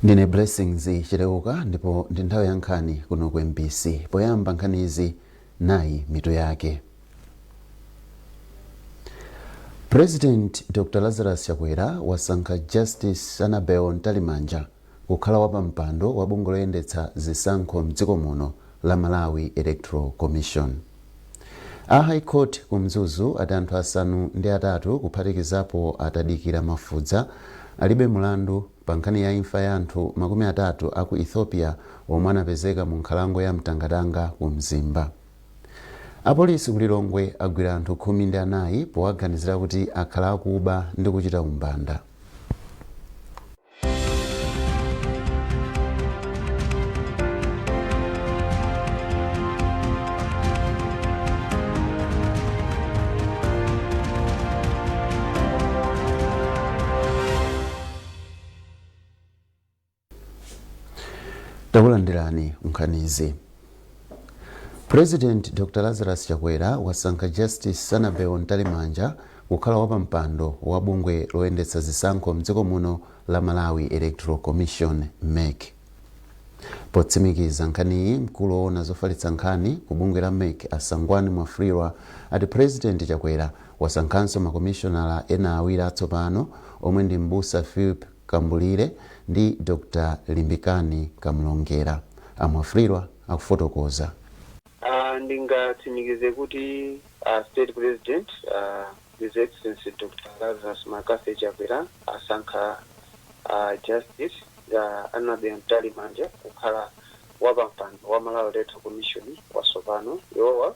Ndine Blessings Chileuka ndipo ndi nthawi ya nkhani kuno ku MBC. Poyamba nkhanizi, nayi mitu yake. President Dr Lazarus Chakwera wasankha Justice Annabel Mtalimanja kukhala wapampando wa bungwe loyendetsa zisankho mdziko muno la Malawi Electoral Commission. A High Court ku Mzuzu ati anthu 8 kuphatikizapo a Tadikira Mafudza alibe mulandu pa nkhani ya imfa ya anthu 30 aku Ethiopia omwe anapezeka mu nkhalango ya Mtangatanga ku Mzimba. Apolisi ku Lilongwe agwira anthu 14 powaganizira kuti akhala akuba ndi kuchita umbanda. Takulandirani nkhanizi. President Dr Lazarus Chakwera wasankha Justice Annabel Mtalimanja kukhala wapampando wa bungwe loyendetsa zisankho mdziko muno la Malawi Electoral Commission, MEC. Potsimikiza nkhaniyi, mkulu woona zofalitsa nkhani ku bungwe la MEC a Sangwani Mwafulirwa ati President Chakwera wasankhanso makomishonala ena awiri atsopano omwe ndi M'busa Philip Kambulire ndi Dr Limbikani Kamlongera. A Mwafulirwa akufotokoza. Ndingatsimikize kuti a State President His Excellency Dr Lazarus McCarthy Chakwera asankha a Justice Annabel Mtalimanja kukhala wapampando wa Malawi Electoral Commission watsopano. Iwowa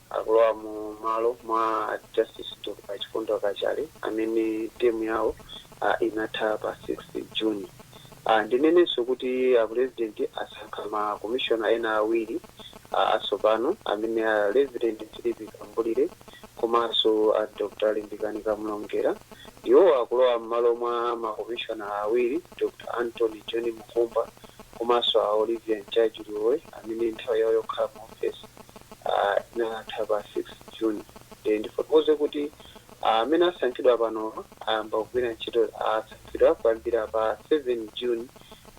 akulowa mu malo mwa Justice Dr Chifundo Kachale amene term yawo inatha pa 6 June. Ndinenenso kuti a President asankha ma commissioner ena awiri atsopano amene a Reverend Philip Kambulire komanso a Dr Limbikani Kamlongera. Iwowa akulowa m'malo mwa ma commissioner awiri Dr Anthony John Mukumba komanso a Olivia Njaji Luowe amene nthawi yawo yokhala mu ofesi inatha pa 6 June. Ndiye ndifotokoze kuti amene asankhidwa panowa ayamba kugwira ntchito, asankhidwa kuyambira pa 7 June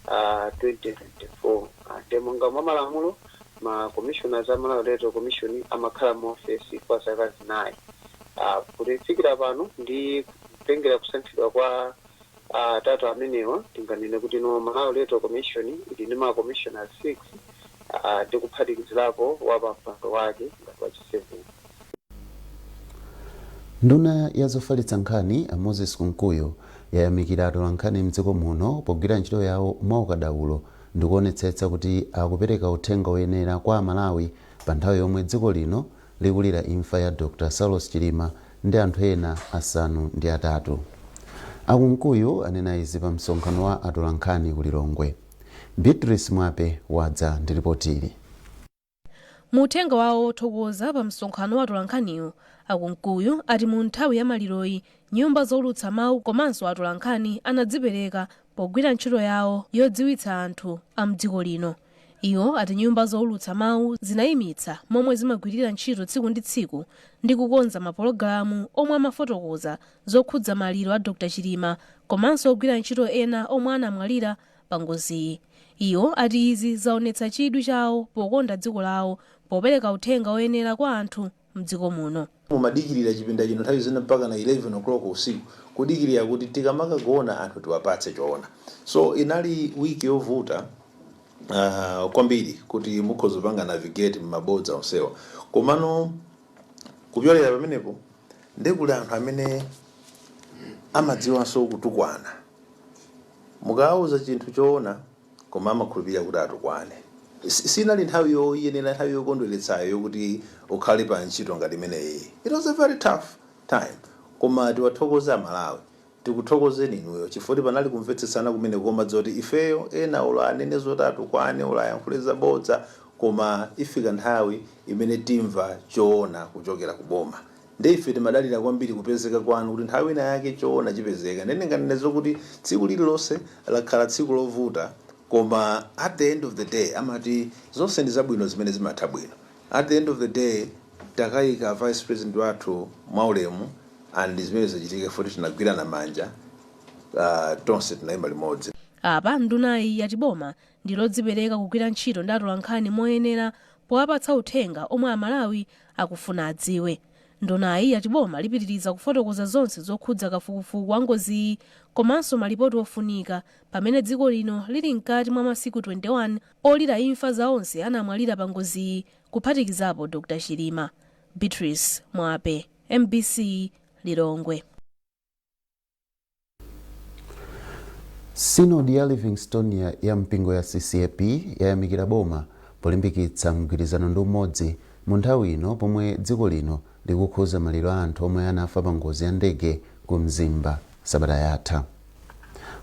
2024. Ndiye monga mwa malamulo, ma commissioners a Malawi Electoral Commission amakhala mu ofesi kwa zaka zinayi. Kufikira pano ndi kutengera kusankhidwa kwa atatu amenewa, tinganene kuti no Malawi Electoral Commission ili ndi ma commissioners 6 ndi kuphatikizirapo wapampando wake ngati wachi 7. Nduna ya zofalitsa nkhani a Moses Kunkuyu yayamikira atolankhani mdziko muno pogwira ntchito yawo mwaukadaulo ndikuonetsetsa kuti akupereka uthenga woyenera kwa Amalawi pa nthawi yomwe dziko lino likulira imfa ya Dr Saulos Chilima ndi anthu ena 8. A Kunkuyu anena izi pa msonkhano wa atolankhani ku Lilongwe. Beatrice Mwape wadza ndi lipotili. Mu uthenga wawo wothokoza pa msonkhano wa atolankhaniwu, a Kunkuyu ati mu nthawi ya maliroyi, nyumba zoulutsa mawu komanso atolankhani anadzipereka pogwira ntchito yawo yodziwitsa anthu a mdziko lino. Iwo ati nyumba zoulutsa mawu zinayimitsa momwe zimagwirira ntchito tsiku ndi tsiku ndi kukonza mapologalamu omwe amafotokoza zokhudza maliro a Dr Chilima komanso ogwira ntchito ena omwe anamwalira pa ngoziyi. Iwo ati izi zaonetsa chidwi chawo pokonda dziko lawo popereka uthenga oyenera kwa anthu mdziko muno. Mumadikirira chipinda chino nthawi zina mpaka na 11 o'clock usiku, kudikirira kuti tikamakagona anthu tiwapatse choona. So inali wiki yovuta kwambiri kuti mukhoza kupanga navigate mmabodza onsewa. Komano kupyolera pamenepo ndekuli anthu amene amadziwanso kutukwana. Mukawauza chinthu choona koma amakhulupirira kuti atukwane. Sinali nthawi yoyenera, nthawi yokondweretsayo yokuti ukhale pa ntchito ngati imeneyi. It was a very tough time. Koma tiwathokoze Amalawi, tikuthokozeni inuyo chifukwa panali kumvetsetsana kumene komadziwa kuti ifeyo ena olo anene zoti atukwane, olo ayankhule zabodza, koma ifika nthawi imene timva choona kuchokera ku boma. Nde ife timadalira kwambiri kupezeka kwanu kuti nthawi ina yake choona chipezeka. Nde ndinganene zokuti tsiku lililonse lakhala tsiku lovuta koma at the end of the day amati zonse ndi zabwino zimene zimatha bwino. At the end of the day takayika vice president wathu mwaulemu and zimene zachitika poti tinagwirana manja tonse tinayima limodzi. Apa ndunayi yati boma ndi lodzipereka kugwira ntchito ndi atolankhani moyenera powapatsa uthenga omwe Amalawi akufuna adziwe. Ndunayi yati boma lipitiriza kufotokoza zonse zokhudza kafukufuku wa ngoziyi komanso malipoti ofunika pamene dziko lino lili mkati mwa masiku 21 olira imfa za onse anamwalira pa ngoziyi, kuphatikizapo Dr Chilima. Beatrice Mwape, MBC, Lilongwe. Sinodi ya Livingstonia ya mpingo ya CCAP yayamikira boma polimbikitsa mgwirizano ndi umodzi mu nthawi ino pomwe dziko lino likukhuza maliro a anthu omwe anafa pa ngozi ya ndege ku Mzimba sabata yatha.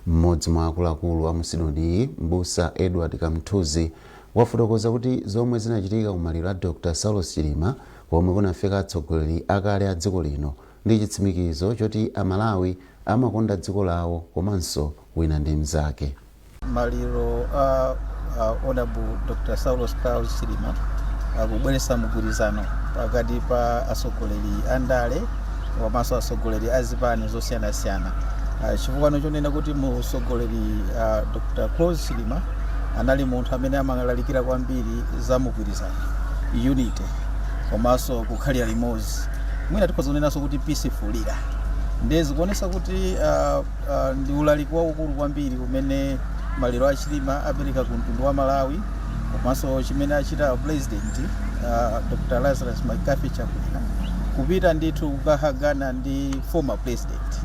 Mmodzi mwa akuluakulu a mu sinodiyi, M'busa Edward Kamthuzi, wafotokoza kuti zomwe zinachitika ku maliro a Dr Saulos Chilima komwe kunafika atsogoleri akale a dziko lino ndi chitsimikizo choti Amalawi amakonda dziko lawo komanso wina ndi mnzake. Maliro a Honorable Dr Saulos Klaus Chilima akubweretsa mgwirizano pakati pa atsogoleri a ndale komanso atsogoleri a zipani zosiyanasiyana, chifukwa chonena kuti mtsogoleri Dr Klaus Chilima anali munthu amene amalalikira kwambiri za mgwirizano, unity, komanso kukhalira limodzi, mwina tikhoza kunenanso kuti peaceful leader. Ndiye zikuonesa kuti ndi ulaliki waukulu kwambiri umene maliro a Chilima apereka ku mtundu wa Malawi, komanso chimene achita President Dr Lazarus McCarthy Chakwera kupita ndithu kukahagana ndi former president,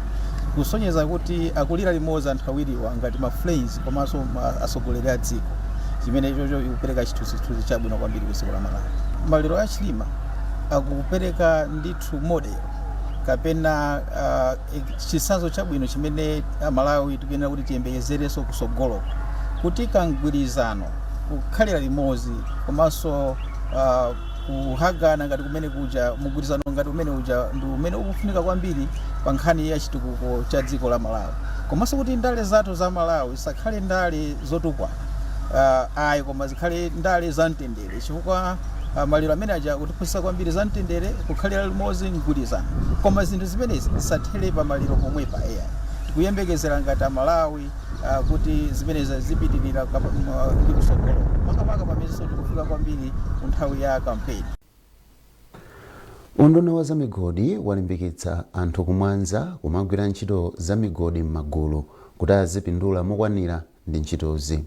kusonyeza kuti akulira limodzi anthu awiriwa ngati ma friends komanso atsogoleri a dziko, chimene chocho ikupereka chithunzithunzi chabwino kwambiri ku dziko la Malawi. Maliro a Chilima akupereka ndithu model kapena chitsanzo chabwino chimene Amalawi tikuyenera kuti tiyembekezerenso kusogoloko, kuti kamgwirizano, kukhalira limodzi, komanso kuhagana ngati kumene kuja, mgwirizano ngati umene uja ndi umene ukufunika kwambiri pa nkhani ya chitukuko cha dziko la Malawi, komanso kuti ndale zathu za Malawi zisakhale ndale zotukwana ayi, koma zikhale ndale za mtendere, chifukwa maliro amene aja kutiphunzitsa kwambiri za mtendere, kukhalira limodzi, mgwirizano. Koma zinthu zimenezi zisathere pa maliro pomwepa ayi. Tikuyembekezera ngati Amalawi kuti zimenezi zipitirira ndi kusogolo, makamaka pamenenso tikufika kwambiri ku nthawi ya kampeni. Unduna wa zamigodi walimbikitsa anthu kumwanza kumagwira ntchito za migodi m'magulu kuti azipindula mokwanira ndi ntchitozi.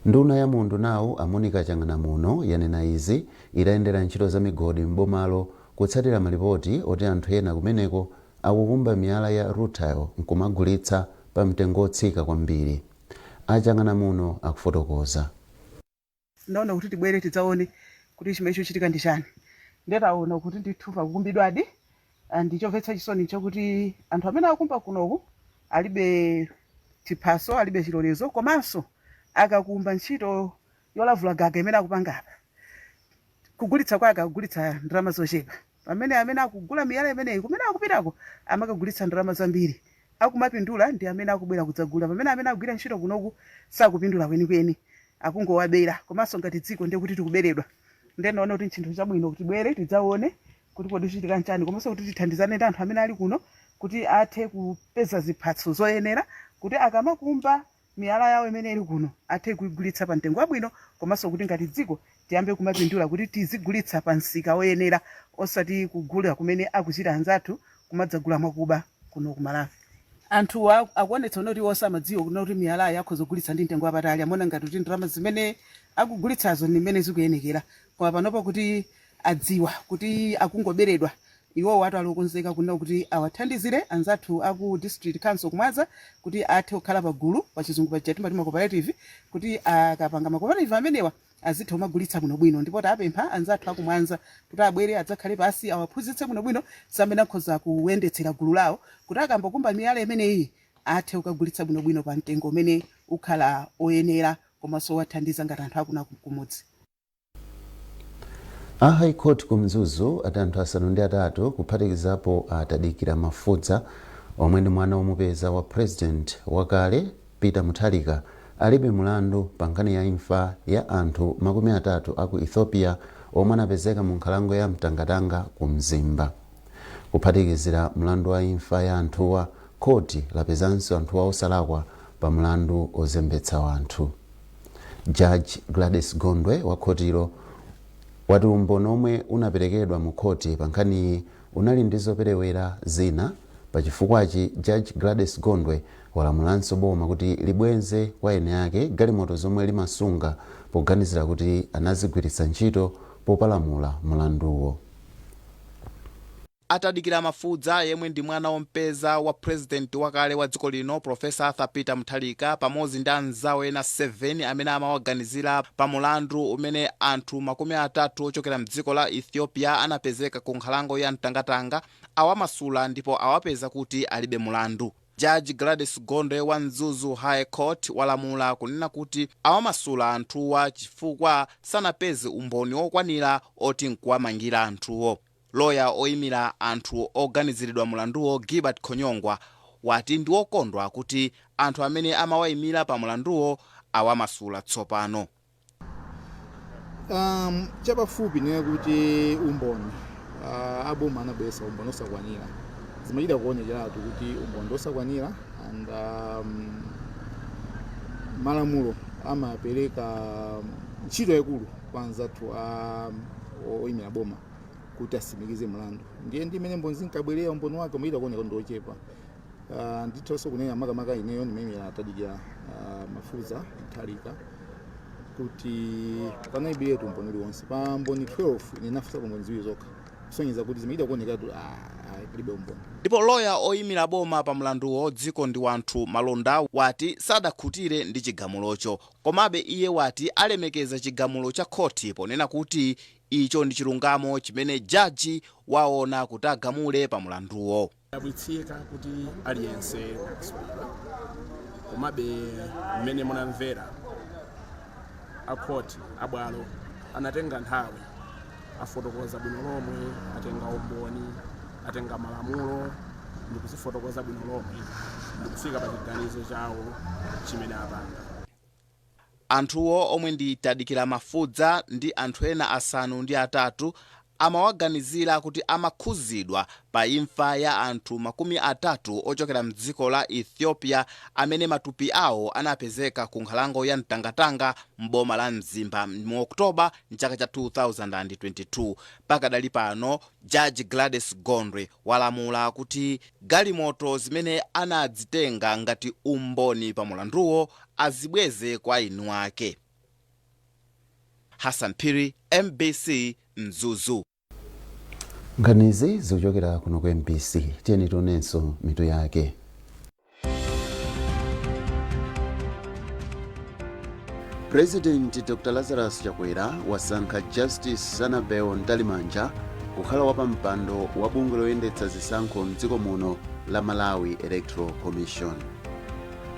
Nduna ya mundunawu, a Monica Chang'anamuno, yanena izi itayendera ntchito za migodi m'bomalo kutsatira malipoti oti anthu ena kumeneko akukumba miyala ya rutile nkumagulitsa pa mtengo otsika kwambiri. A Chang'anamuno akufotokoza. Ndaona kuti tibwere tidzaone kuti chimene chikuchitika ndi chani. Ndetaona kuti ndithu pakukumbidwadi. Ndichomvetsa chisoni chokuti anthu amene akumba kunoku alibe chiphaso, alibe chilolezo, komanso akakumba ntchito yolavula gaga imene akupanga apa, kugulitsa kwake akugulitsa ndalama zochepa, pamene amene akugula miyala imeneyi kumene akupitako amakagulitsa ndalama zambiri. Akumapindula ndi amene akubwera kudzagula, pamene amene akugwira ntchito kunoku sakupindula kwenikweni, akungowabera. Komanso ngati dziko ndiye kuti tikuberedwa. Ndiye ndaona kuti nchinthu chabwino kuti tibwere tidzaone kuti kodi chitika nchani, komanso kuti tithandizane ndi anthu amene ali kuno kuti athe kupeza ziphaso zoyenera kuti akamakumba miyala yawo imene ili kuno athe kuigulitsa pa mtengo wabwino, komanso kuti ngati dziko tiyambe kumapindula kuti tizigulitsa pa msika woyenera, osati kugula kumene akuchita anzathu kumadzagula mwakuba kuno ku Malawi. Anthu akuonetsa kuti iwo samadziwa kuti miyalayi akhoza kugulitsa ndi mtengo wapatali. Amaona ngati kuti ndalama zimene akugulitsazo ndi mmene zikuyenekera, koma panopa kuti adziwa kuti akungoberedwa, iwowo atu ali okonzeka kunena kuti awathandizire anzathu aku District Council Kumwaza kuti athe kukhala pagulu, pachizungu paja timati ma cooperative, kuti akapanga ma cooperative amenewa azitha kumagulitsa bwinobwino. Ndipo tapempha anzathu akumwanza kuti abwere adzakhale pasi, awaphunzitse bwinobwino zamene akhoza kuyendetsera gulu lawo kuti akambokumba miyala imeneyi athe kukagulitsa bwinobwino pa mtengo umene ukhala oyenera komanso wathandiza ngati anthu akuna kumudzi. A High Court ku Mzuzu ati anthu 8, kuphatikizapo a Tadikira Mafudza omwe ndi mwana womupeza wa President wakale Peter Mutharika, alibe mulandu pa nkhani ya imfa ya anthu 30 aku Ethiopia omwe anapezeka mu nkhalango ya Mtangatanga ku Mzimba. Kuphatikizira mlandu wa imfa ya anthuwa, khoti lapezanso anthuwa osalakwa Pa mlandu ozembetsa wanthu, Judge Gladys Gondwe wa khotilo wati umboni omwe unaperekedwa mu khoti pa nkhaniyi unali ndi zoperewera zina. Pachifukwachi, Judge Gladys Gondwe walamulanso boma kuti libwenze kwa eni ake galimoto zomwe limasunga poganizira kuti anazigwiritsa ntchito popalamula mulanduwo. A Tadikira Mafudza, yemwe ndi mwana wompeza wa purezidenti wakale wa dziko lino Profesa Arthur Peter Mutharika, pamodzi ndi anzawo ena 7 amene amawaganizira pa mulandu umene anthu 30 ochokera mdziko la Ethiopia anapezeka ku nkhalango ya Mtangatanga, awamasula ndipo awapeza kuti alibe mulandu. Judge Gladys Gondwe wa Mzuzu High Court walamula kunena kuti awamasula anthuwa chifukwa sanapeze umboni wokwanira oti nkuwamangira anthuwo. Loya oyimira anthu oganiziridwa mulanduwo, Gilbert Khonyongwa, wati ndi wokondwa kuti anthu amene amawayimira pa mulanduwo awamasula tsopano. Chapafupi ndiye kuti umboni, aboma anabweretsa umboni osakwanira. Zimachita kuonekeratu kuti umboni ndi osakwanira and malamulo amapereka ntchito yaikulu kwa anzathu a oyimira boma kuti asimikize mlandu. Ndiye ndi imene mboni zinkabwerera, umboni wake umachita kuoneka ndi ochepa. Ndithonso kunena, makamaka ineyo ndimayimira Tadikira Mafuza Mutharika, kuti panalibiretu umboni uliwonse. Pa mboni 12, ine nafunsapo mboni ziwiri zokha, kusonyeza kuti zimachita kuonekatu palibe umboni. Ndipo loya oyimira boma pa mlanduwo, Dziko ndi Wanthu Malonda, wati sadakhutire ndi chigamulocho. Komabe iye wati alemekeza chigamulo cha khoti ponena kuti icho ndi chilungamo chimene jaji waona kuti agamule pa mlanduwo. Dabwitsika kuti aliyense wamasulidwa. Komabe mmene munamvera akhoti, abwalo anatenga nthawi, afotokoza bwino lomwe, atenga umboni, atenga malamulo ndikuzifotokoza bwino lomwe ndikufika pa chiganizo chawo chimene apanga. Anthuwo, omwe ndi Tadikira Mafudza ndi anthu ena 8, amawaganizira kuti amakhuzidwa pa imfa ya anthu 30 ochokera mdziko la Ethiopia amene matupi awo anapezeka ku nkhalango ya Mtangatanga m'boma la Mzimba mu Oktoba mchaka cha 2022. Pakadali pano, Judge Gladys Gondwe walamula kuti galimoto zimene anadzitenga ngati umboni pa mulanduwo azibweze kwa eni ake. Hassan Phiri, MBC, Mzuzu. Nkhanizi zikuchokera kuno ku MBC. Tiyeni tionenso mitu yake. President Dr Lazarus Chakwera wasankha Justice Annabel Mtalimanja kukhala wapampando wa bungwe loyendetsa zisankho mdziko muno la Malawi Electoral Commission.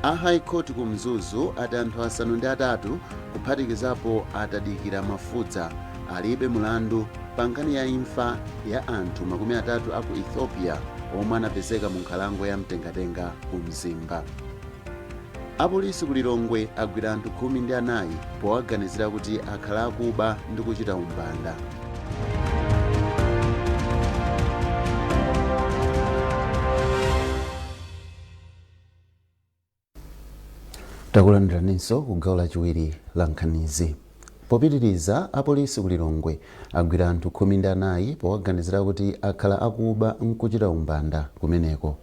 A High Court ku Mzuzu ati anthu 8, kuphatikizapo Atadikira Mafudza, alibe mulandu pa nkhani ya imfa ya anthu 30 aku Ethiopia omwe anapezeka mu nkhalango ya Mtengatenga ku Mzimba. Apolisi ku Lilongwe agwira anthu 14 powaganizira kuti akhala akuba ndi kuchita umbanda. Takulandiraninso ku gawo lachiwiri la nkhanizi. Popitiriza, apolisi ku Lilongwe agwira anthu 14 powaganizira kuti akhala akuba nkuchita umbanda kumeneko.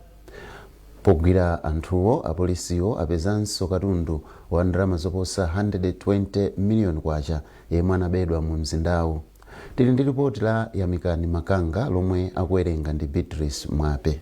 Pogwira anthuwo, apolisiwo apezanso katundu wa ndalama zoposa 120 miliyoni kwacha yemwe anabedwa mu mzindawu. Tili ndi ripoti la Yamikani Makanga lomwe akuwerenga ndi Beatrice Mwape.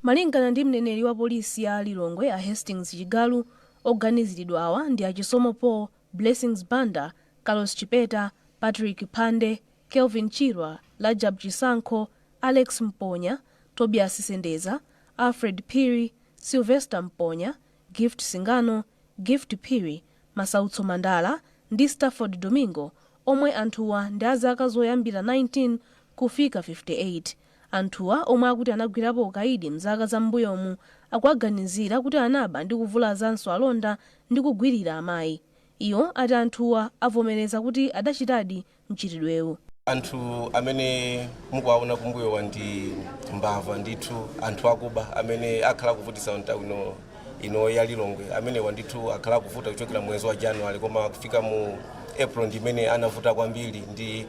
Malingana ndi mneneri wa polisi ya Lilongwe, a Hastings Chigalu, oganiziridwa awa ndi Achisomo Paul, Blessings Banda, Carlos Chipeta, Patrick Phande, Kelvin Chirwa, Rajab Chisankho, Alex Mponya, Tobias Sendeza, Alfred Phiri, Sylvester Mponya, Gift Singano, Gift Phiri, Masautso Mandala ndi Stafford Domingo, omwe anthuwa ndi azaka zoyambira 19 kufika 58. Anthuwa, omwe akuti anagwirapo ukaidi mzaka za m'mbuyomu, akuaganizira kuti anaba ndi kuvulazanso alonda ndi kugwirira amayi. Iwo ati anthuwa avomereza kuti adachitadi mchitidwewu. Anthu amene mukuwaona kumbuyowa ndi mbava ndithu, anthu akuba amene akhala akuvutitsa ntawuni ino Ino ya Lilongwe. Amenewa ndithu akhala akuvuta kuchokera mwezi wa January, koma kufika mu April ndimene anavuta kwambiri ndi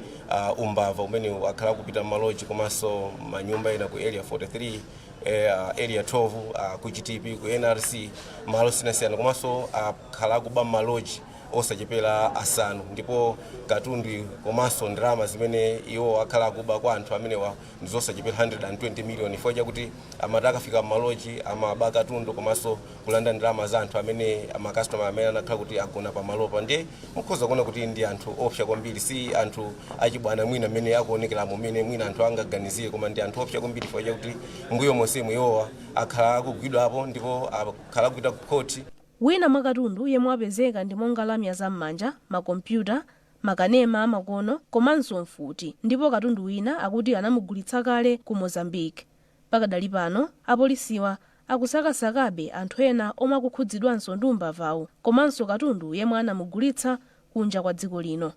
umbava umene akhala kupita m'maloji komanso manyumba ena ku Area 43, Area 12, ku GTP, ku NRC, malo osiyanasiyana, komanso akhala akuba m'maloji osachepera asanu. Ndipo katundu komanso ndalama zimene iwo akhala akuba kwa anthu amenewa ndizosachepera 120 million, chifukwa chakuti amati akafika m'maloji amaba katundu komanso kulanda ndalama za anthu amene amakastoma amene anakhala kuti agona pamalopa. Ndiye mukhoza kuona kuti ndi anthu opsa kwambiri, si anthu achibwana mwina amene akuonekeramo mene mwina anthu angaganizire, koma ndi anthu opsa kwambiri chifukwa chakuti mbuyo monsemu iwowa akhala akugwidwapo ndipo akhala akupita ku khoti. Wina mwa katundu yemwe wapezeka ndi monga lamya zam'manja, makompyuta, makanema amakono komanso mfuti, ndipo katundu wina akuti anamugulitsa kale ku Mozambique. Pakadali pano apolisiwa akusakasakabe anthu ena omwe akukhudzidwanso ndi umbavawu komanso katundu yemwe anamugulitsa kunja kwa dziko lino.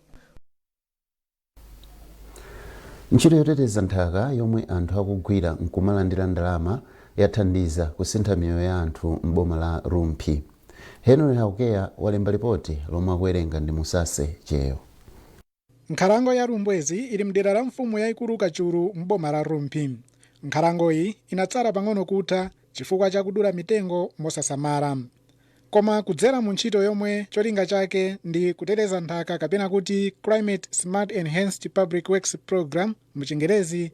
Ntchito yoteteza nthaka yomwe anthu akugwira nkumalandira ndalama yathandiza kusintha miyoyo ya anthu m'boma la Rumphi. Henry Haukeya walemba ripoti lomwe akuwerenga ndi Musase Cheyo. Nkhalango ya Lumbwezi ili mdera la mfumu yayikulu Kachulu m'boma la Rumphi. Nkhalangoyi inatsala pang'ono kutha chifukwa chakudula mitengo mosasamala, koma kudzera mu ntchito yomwe cholinga chake ndi kuteteza nthaka, kapena kuti Climate Smart Enhanced Public Works Program muchingerezi,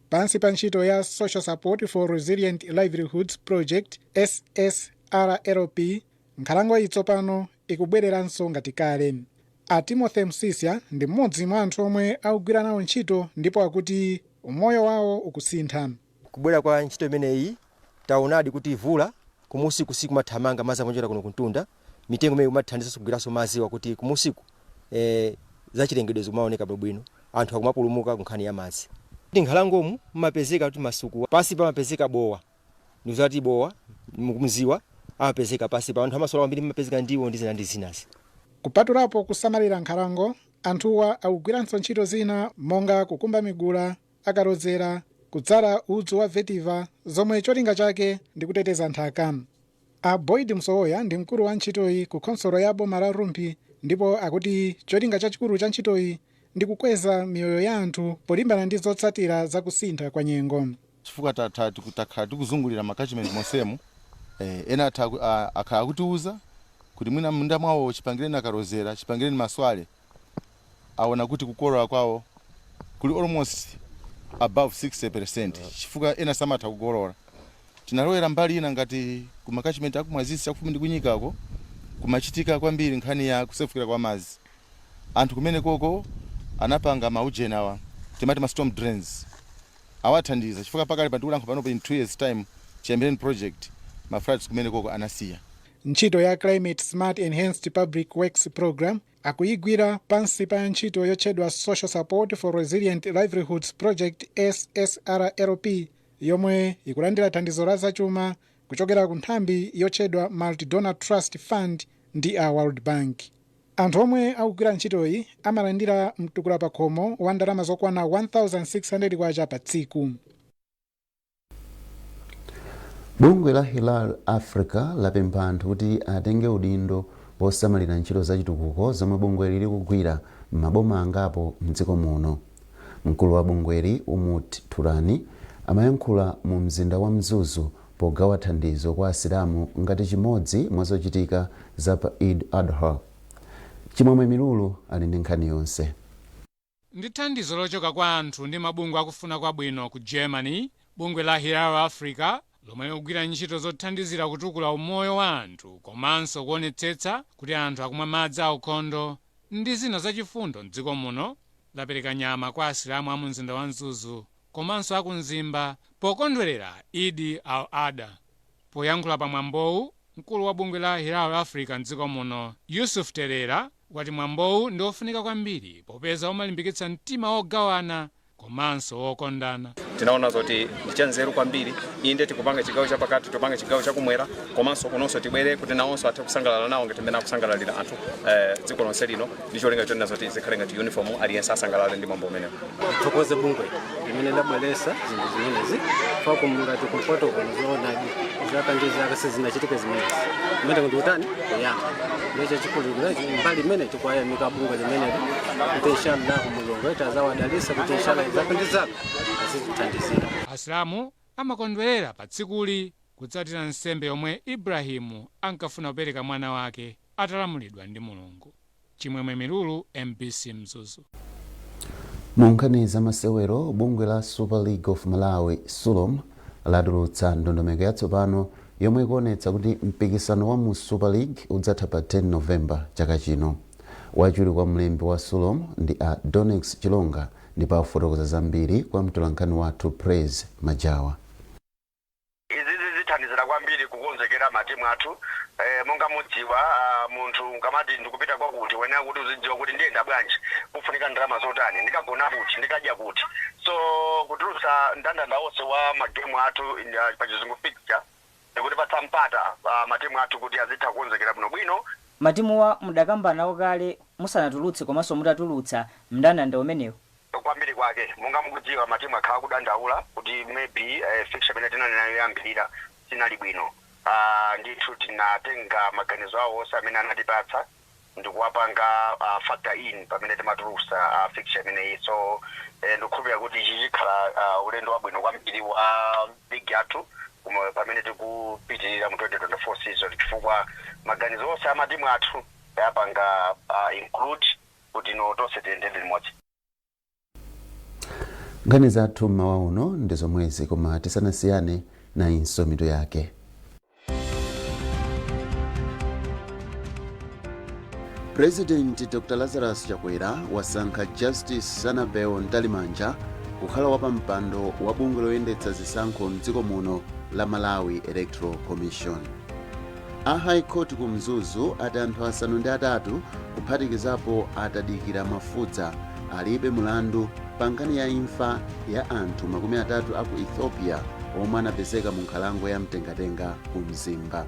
pansi pa ntchito ya Social Support for Resilient Livelihoods Project, SSRLP, nkhalango iyi tsopano ikubwereranso ngati kale. A Timothy Msisya ndi mmodzi mwa anthu omwe akugwira nawo ntchito ndipo akuti umoyo wawo ukusintha. Kubwera kwa ntchito imeneyi, taonadi kuti mvula kumusiku sikumathamanga, madzi amanjera kuno kuntunda. Mitengo imene imathandiza kugwiranso madziwa kuti kumusiku zachilengedwe zikumaoneka bwinobwino, anthu akumapulumuka ku nkhani ya madzi. Kuti nkhalangomu mumapezeka kuti masuku, pasi pamapezeka bowa, ndikuzati bowa mukumziwa amapezeka pasi pa anthu amasola kwambiri, mumapezeka ndiwo ndi zina ndi zinazi. Kupatulapo kusamalira nkhalango, anthuwa akugwiranso ntchito zina monga kukumba migula, akalodzera, kudzala udzu wa vetiva, zomwe cholinga chake ndi kuteteza nthaka. A Boyd Msowoya ndi mkulu wa ntchitoyi ku khonsolo ya boma la Rumphi ndipo akuti cholinga chachikulu cha ntchitoyi ndi kukweza miyoyo ya anthu polimbana ndi zotsatira za kusintha kwa nyengo. Chifukwa takhala tikuzungulira ma catchment monsemu, ena akhala akutiuza kuti mwina munda mwawo chipangireni akalozera, chipangireni maswale, aona kuti kukolola kwawo kuli almost above 60%, chifukwa ena samatha kukolola. Tinalowera mbali ina ngati kuma catchment akumwazisi chakufupi ndi kunyikako, kumachitika kwambiri nkhani ya kusefukira kwa madzi. Anthu kumene koko anapanga maujeni awa timati ma storm drains, awathandiza chifukwa pakali pandikulankhula panopo, in 2 years time chiyambireni project, ma floods kumene koko anasiya. Ntchito ya Climate Smart Enhanced Public Works Program akuyigwira pansi pa ntchito yotchedwa Social Support for Resilient Livelihoods Project, SSRLP, yomwe ikulandira thandizo la zachuma kuchokera ku nthambi yotchedwa Multi-Donor Trust Fund ndi a World Bank. Anthu omwe akugwira ntchitoyi amalandira mtukula pakhomo wa ndalama zokwana 1600 kwacha pa tsiku. Bungwe la Hilal Africa lapempha anthu kuti atenge udindo posamalira ntchito zachitukuko zomwe bungweli likugwira m'maboma angapo mdziko muno. Mkulu wa bungweli, Umut Turani, amayankhula mu mzinda wa Mzuzu pogawa thandizo kwa Asilamu ngati chimodzi mwa zochitika za pa Eid Adha. Chimwemwe Milulu ali ndi nkhani yonse. Ndi thandizo lochoka kwa anthu ndi mabungwe akufuna kwabwino ku Germany, bungwe la Hilal Africa lomwe likugwira ntchito zothandizira kutukula umoyo wa anthu komanso kuonetsetsa kuti anthu akumwa madzi aukhondo ndi zina zachifundo mdziko muno, lapereka nyama kwa Asilamu a mu mzinda wa Mzuzu komanso aku Mzimba pokondwerera Idi al Adha. Poyankhula pamwambowu, mkulu wa bungwe la Hilal Africa mdziko muno, Yusuf Terera, wati mwambowu ndi ofunika kwambiri popeza umalimbikitsa mtima wogawana komanso wokondana. Tinaona zoti ndi chanzeru kwambiri. Inde, tikupanga chigawo chapakati, tikupanga chigawo chakumwera, komanso kunonso tibwere kuti nawonso athe kusangalala nawo ngati mmene akusangalalira anthu dziko lonse lino, ndi cholinga chonena zoti zikhale ngati uniform, aliyense asangalale ndi mwambo umenewo. Thokoze bungwe limene labweresa zinthu zimenezi ngati kumpoto kuno. Zoonadi, zaka ndi zaka sizinachitike zimenezi, kumene kuti utani kuyamba ndicho chikulu. Mbali imene tikuwayamika bungwe limeneli kuti inshallah Mulungu azawadalisa, kuti inshallah zaka ndi zaka azitithandizira. Asilamu amakondwerera pa tsikuli kutsatira nsembe yomwe Ibrahimu ankafuna kupereka mwana wake atalamulidwa ndi Mulungu. Chimwemwe Milulu, MBC, Mzuzu. Mu nkhani za masewero, bungwe la Super League of Malawi, SULOM, latulutsa ndondomeko yatsopano yomwe ikuonetsa kuti mpikisano wa mu Super League udzatha pa 10 Novemba chaka chino. Wachiwiri kwa mlembi wa SULOM ndi a Donex Chilonga, ndipo afotokoza zambiri kwa mtolankhani wathu Praise Majawa. Izizi zithandizira kwambiri kukonzekera matimu athu. Monga mudziwa, munthu nkamati ndikupita kwakuti, wenera kuti uzidziwa kuti ndiyenda bwanji, kufunika ndalama zotani, ndikagona kuti, ndikadya kuti. So kutulutsa mndandanda wonse wa magemu athu, pa Chizungu fixture, ndikutipatsa mpata matimu athu kuti azitha kukonzekera bwinobwino. Matimuwa mudakamba nawo kale musanatulutse komanso mutatulutsa mndandanda umenewu? Kwambiri kwake, monga mukudziwa, matimu akhala kudandaula kuti maybe fixture imene tinali nayo yoyambirira sinali bwino. Ndithu tinatenga maganizo awo onse amene anatipatsa ndikuwapanga factor in pamene timatulutsa fixture imeneyi. So ndikukhulupirira kuti ichi chikhala ulendo wabwino kwambiri wa league yathu pamene tikupitirira mu 2024 season, chifukwa maganizo onse a matimu athu tayapanga include kuti no tonse tiyendere limodzi. Nkhani zathu mmawa uno ndi zomwezi, koma tisanasiyane, nayinso mitu yake. President Dr Lazarus Chakwera wasankha Justice Annabel Mtalimanja kukhala wapampando wa bungwe loyendetsa zisankho mdziko muno la Malawi Electoral Commission. A High Court ku Mzuzu ati anthu 8 kuphatikizapo Atadikira Mafudza alibe mulandu pa nkhani ya imfa ya anthu 30 aku Ethiopia omwe anapezeka mu nkhalango ya Mtengatenga ku Mzimba.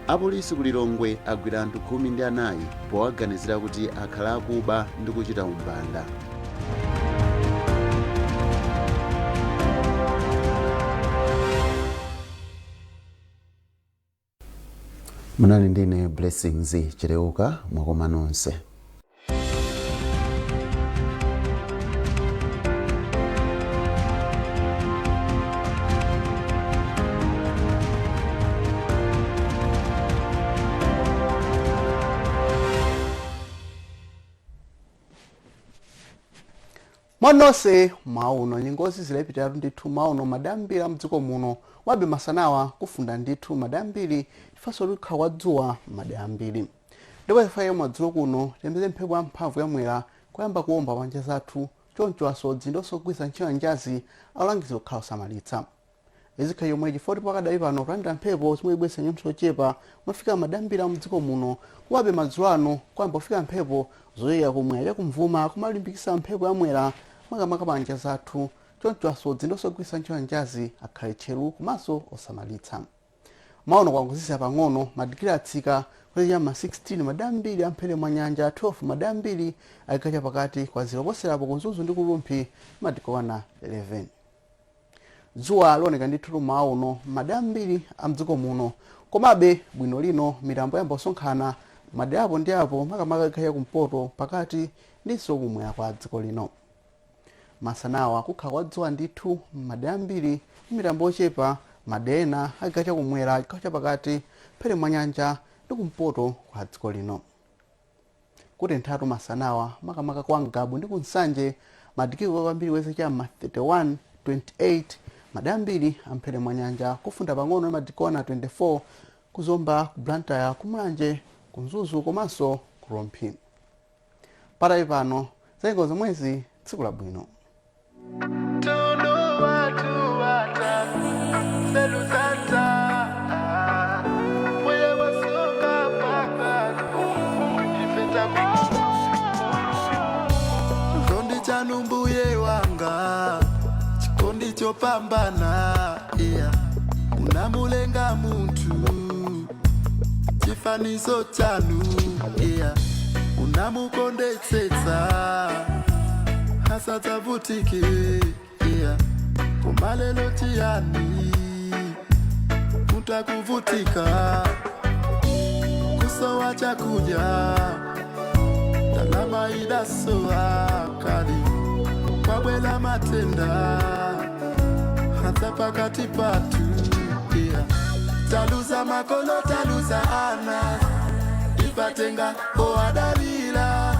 Apolisi ku Lilongwe agwira anthu 14 powaganizira kuti akhala akuba ndi kuchita umbanda. Munali ndine Blessings Chileuka. Mwakoma nonse. Mwanonse mwauno, nyengozi zilepitatu ndithu mauno madambiri amdziko muno wabe masanawa kufunda ndithu madambiri tifanso kukhala kwa dzuwa madambiri, ndipo ife madzulo kuno tiyembeze mphepo yamphamvu yamwera kuyamba kuwomba panja zathu. Choncho asodzi ndi osogwiritsa ntchito njazi alangizidwa kukhala osamalitsa. Izikhala chomwe chifukwa pakadali pano kulandira mphepo zomwe ibweretsa nyontho yochepa mafika madambiri amdziko muno. Komabe madzulo ano kuyamba kufika mphepo zoyera kumwera chakumvuma kumalimbikitsa mphepo yamwera makamaka panja zathu. Choncho asodzi ndi osogwiritsa ntchito njazi akhale tcheru komanso osamalitsa. Maono kwangozizira pang'ono, madigiri atsika kuchokera ma 16 madambiri amphele mwa nyanja, 12 madambiri ayikacha pakati kwa zero poserapo ku Mzuzu ndi ku Rumphi madigiri okwana 11. Dzuwa lioneka ndithu mmawa uno madambiri amdziko muno, komabe bwino lino mitambo yamba kusonkhana madera apo ndi apo, makamaka ikhala kumpoto, pakati ndinso kumwera kwa dziko lino. Masanawa kukhala kwa dzuwa ndithu madera ambiri, mitambo yochepa madera ena akhala kumwera, chigawo chapakati, mphele mwa nyanja ndi kumpoto kwa dziko lino. Kutenthatu masanawa makamaka kwa Ngabu ndi kuNsanje, madigiri kwambiri weze cha ma 31, 28 madera ambiri amphele mwa nyanja. Kufunda pang'ono madigiri okwana 24 kuZomba, ku Blantyre, kuMulanje, kuMzuzu komanso ku Rumphi. Patali pano zengo zomwezi, tsiku labwino. Chikondi chanu mbuye wanga. Ndiwopambana, yeah. Munamulenga munthu chifanizo chanu, yeah. Munamukondetsetsa asadzavutike, yeah. Koma lelo chiyani mutakuvutika kusowa chakudya ndalama idasowa kali kwabwela matenda hata pakati patu, yeah. Taluza makolo, taluza ana ipatenga oadalila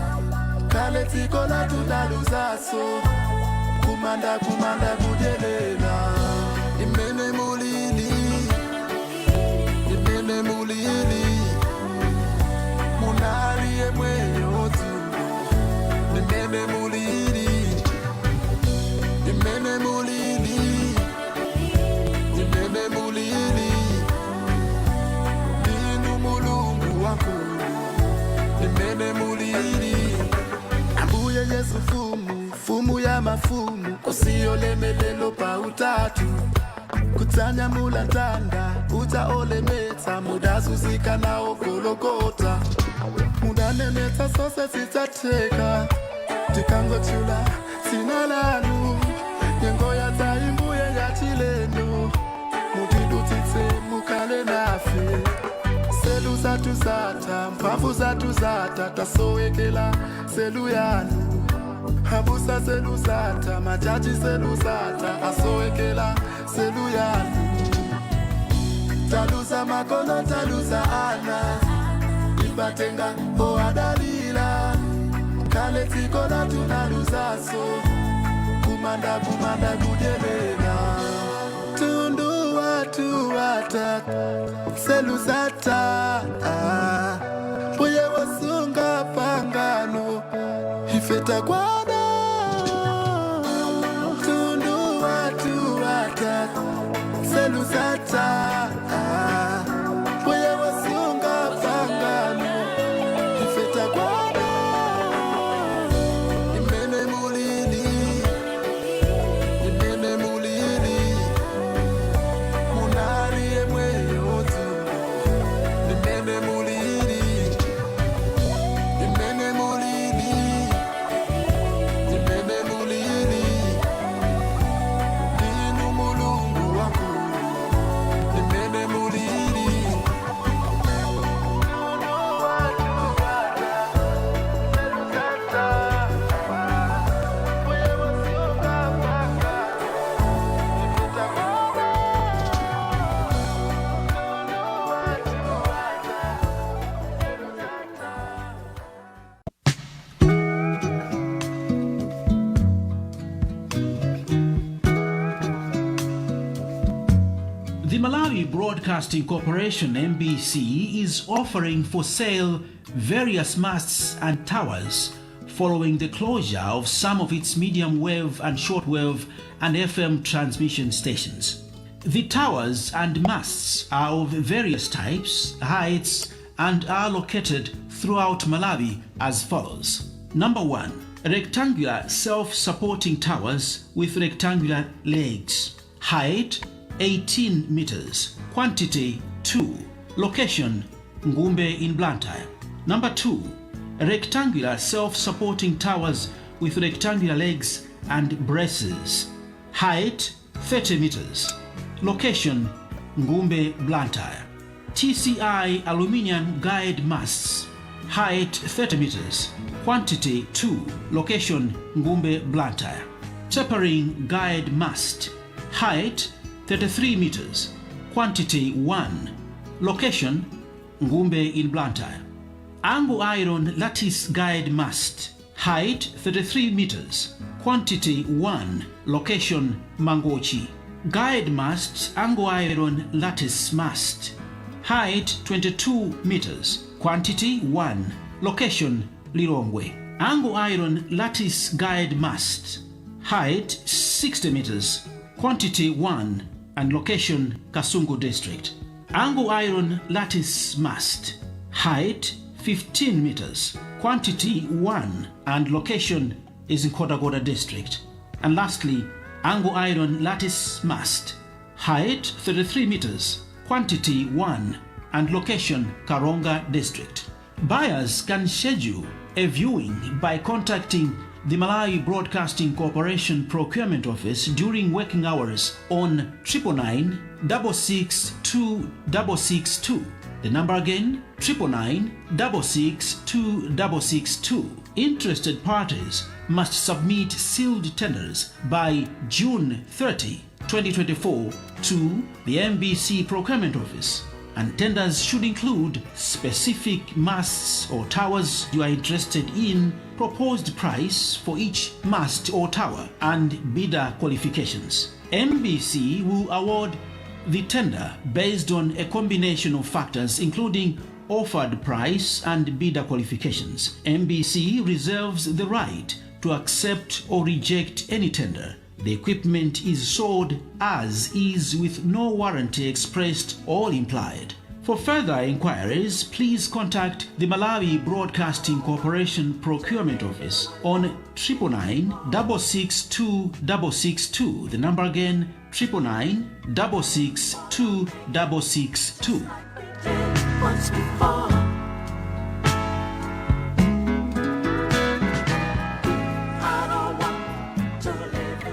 kale dziko latutaluzaso kumanda kumanda kujelela imene mulili imene mulili munali yemweyo dzulo imene mulili imene mulili imene mulili ndinu mulungu wakulu imene mulili ambuye yesu fumu fumu ya mafumu kusiyolemelelo pa utatu kutsanyamula tanda utaolemetsa mudazuzika nawo gologota mudanenetsa sose sitsatheka tikangochula dzina lanu nyengo yatsaimbuye yachilendo mutidutsitse mukale nafe selu zathu zatha mphamvu zathu zatha tasowekela selu yanu abusa selu zatha majaji selu zatha asowekela selu yanu taluza makolo taluza ana ipatenga oadalila kale dziko latunaluzaso kumanda kumanda kujelela tundu watu wata seluzata mbuye wasunga pangano ifetakwana tundu watu wata seluzata mbuye wasunga pangano ifetakwana imene mulili imene mulili munali yemweyo dzulo imene mulili imene mulili imene mulili ndinu mulungu wakulu imene mulili. The Malawi Broadcasting Corporation MBC is offering for sale various masts and towers following the closure of some of its medium wave and shortwave and FM transmission stations. The towers and masts are of various types, heights, and are located throughout Malawi as follows. Number 1, rectangular self-supporting towers with rectangular legs. Height 18 meters. Quantity 2. Location Ngumbe in Blantyre. Number 2, rectangular self-supporting towers with rectangular legs and braces. Height 30 meters. Location Ngumbe, Blantyre. TCI aluminium guide masts. Height 30 meters. Quantity 2. Location Ngumbe, Blantyre. Tapering guide mast. Height 33 meters. Quantity 1. Location Ngumbe in Blantyre. Angle iron lattice guide mast. Height 33 meters. Quantity 1. Location Mangochi. Guide mast angle iron lattice mast. Height 22 meters. Quantity 1. Location Lilongwe. Angle iron lattice guide mast. Height 60 meters. Quantity 1 and location Kasungu District. Angle iron lattice mast. Height 15 meters. Quantity 1 and location is in Nkhotakota District. And lastly, Angle iron lattice mast, height 33 meters, quantity 1, and location Karonga District. Buyers can schedule a viewing by contacting the Malawi Broadcasting Corporation Procurement Office during working hours on 999 662 662. The number again, 999 662 662. Interested parties must submit sealed tenders by June 30, 2024 to the MBC Procurement Office. And tenders should include specific masts or towers you are interested in, proposed price for each mast or tower, and bidder qualifications. MBC will award the tender based on a combination of factors including offered price and bidder qualifications. MBC reserves the right to accept or reject any tender. The equipment is sold as is with no warranty expressed or implied. For further inquiries, please contact the Malawi Broadcasting Corporation Procurement Office on 999 662 662. The number again, 999 662 662. Once before. I don't want to live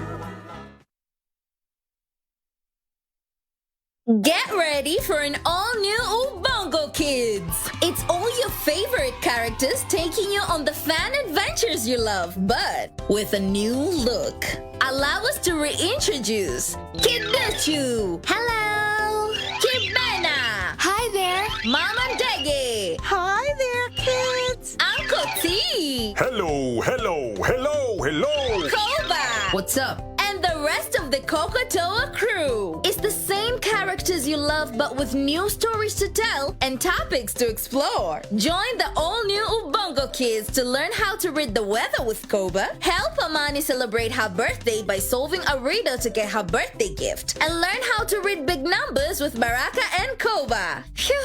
in Get ready for an all new Ubongo Kids! It's all your favorite characters taking you on the fan adventures you love, but with a new look. Allow us to reintroduce Kiduchu! Hello! Kibena! Hi there! Mama Dege! Hi there, kids! Uncle T! Hello, hello, hello, hello. Koba! What's up? And the rest of the Kokotoa crew. It's the same characters you love, but with new stories to tell and topics to explore. Join the all new Ubongo Kids to learn how to read the weather with Koba, help Amani celebrate her birthday by solving a riddle to get her birthday gift, and learn how to read big numbers with Baraka and Koba. Phew!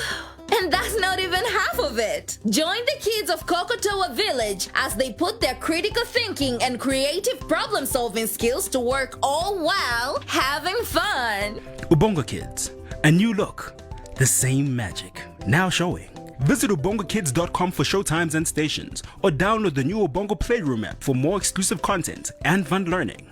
And that's not even half of it. Join the kids of Kokotoa Village as they put their critical thinking and creative problem solving skills to work all while having fun. Ubongo Kids, a new look, the same magic, now showing. Visit ubongokids.com for showtimes and stations, or download the new Ubongo Playroom app for more exclusive content and fun learning.